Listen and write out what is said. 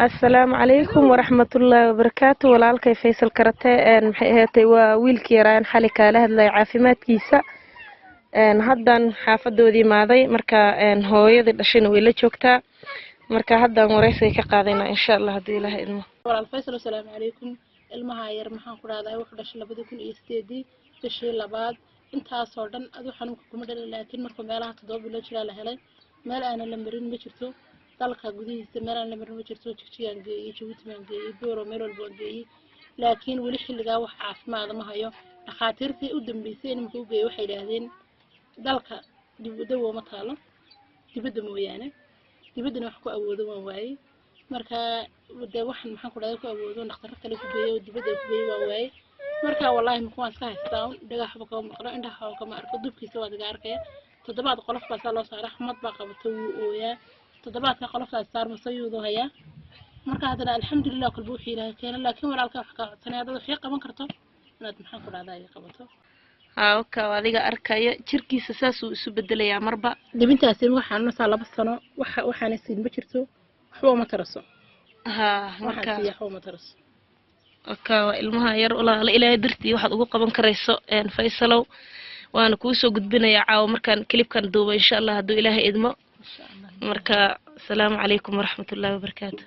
Asalaamu calaykum waraxmatullaahi wabarakaatu. Walaalkay Faysal Karate, maxay ahaatay, waa wiilkii yaraan xali kaala hadlaya caafimaadkiisa. Haddan xaafadoodii imaaday. Marka hooyadii dhashayna way la joogtaa. Marka haddaan wareysiga ka qaadayna, insha Allah, hadduu Ilaahay idmo. Walaal Faysal, asalaamu calaykum. Ilmaha yar, maxaan ku dhahdaa, wuxuu dhashay 2008-dii, bishii labaad. Intaasoo dhan adu xanuunka kuma dhalin, laakiin markuu meelaha 7 bilood jiraa la helay. Meel aanan la marin ma jirto, dalka gudihiisa meel aan la marin ma jirto. Jigjigaan geeyey, Jabuuti baan geeyey, Booro, meel walba waan geeyey, laakiin weli xilligaa wax caafimaada ma hayo. Dhakhaatiirtii u dambeysay nimanka u geeyey waxay yidhaahdeen dalka dib dawo ma taalo, dibadda mooyaane. Dibaddana wax ku awoodo waan waayey. Marka dee waxan, maxaan ku dhahday, ku awoodo dhakhtarro kale ku geeyo oo dibadda ku geeyo waan waayey. Marka wallaahi maka waan iska haystaa un, dhagaxba kama maqlo, indhaha kama arko, dubkiisa waad iga arkaya. Toddobaad qolof baa saa loo saara, xumad baa qabata, wuu ooyaa. Toddobaadka qoloftaas saarmasa yuudu hayaa. Marka haddana alxamdulilah, kolba wuxuu Ilaahay keena. Laakiin walaalka wax kaa codsanaya, haddaad wax ii qaban karto, inaad, maxaan ku dhahdaa, ii qabato. Haa, waka adiga arkaya, jirkiisa saasuu isu bedelayaa marba. Dibintaasi waxaan xanuunaysaa 2 sano. Waxa waxaana siin ma jirto, waxba uma taraso. Haa. Waxaan marka siiya waxba uma taraso. Waka waa ilmaha yar. Walaala, Ilaahay dartii waxaad ugu qaban karayso, Faysalow, waana kuu soo gudbinayaa caawa markaan clipkan duubo, insha Allah, hadduu Ilaahay idmo. Insha Allah. Marka asalaamu calaykum waraxmatullaahi wabarakaatu.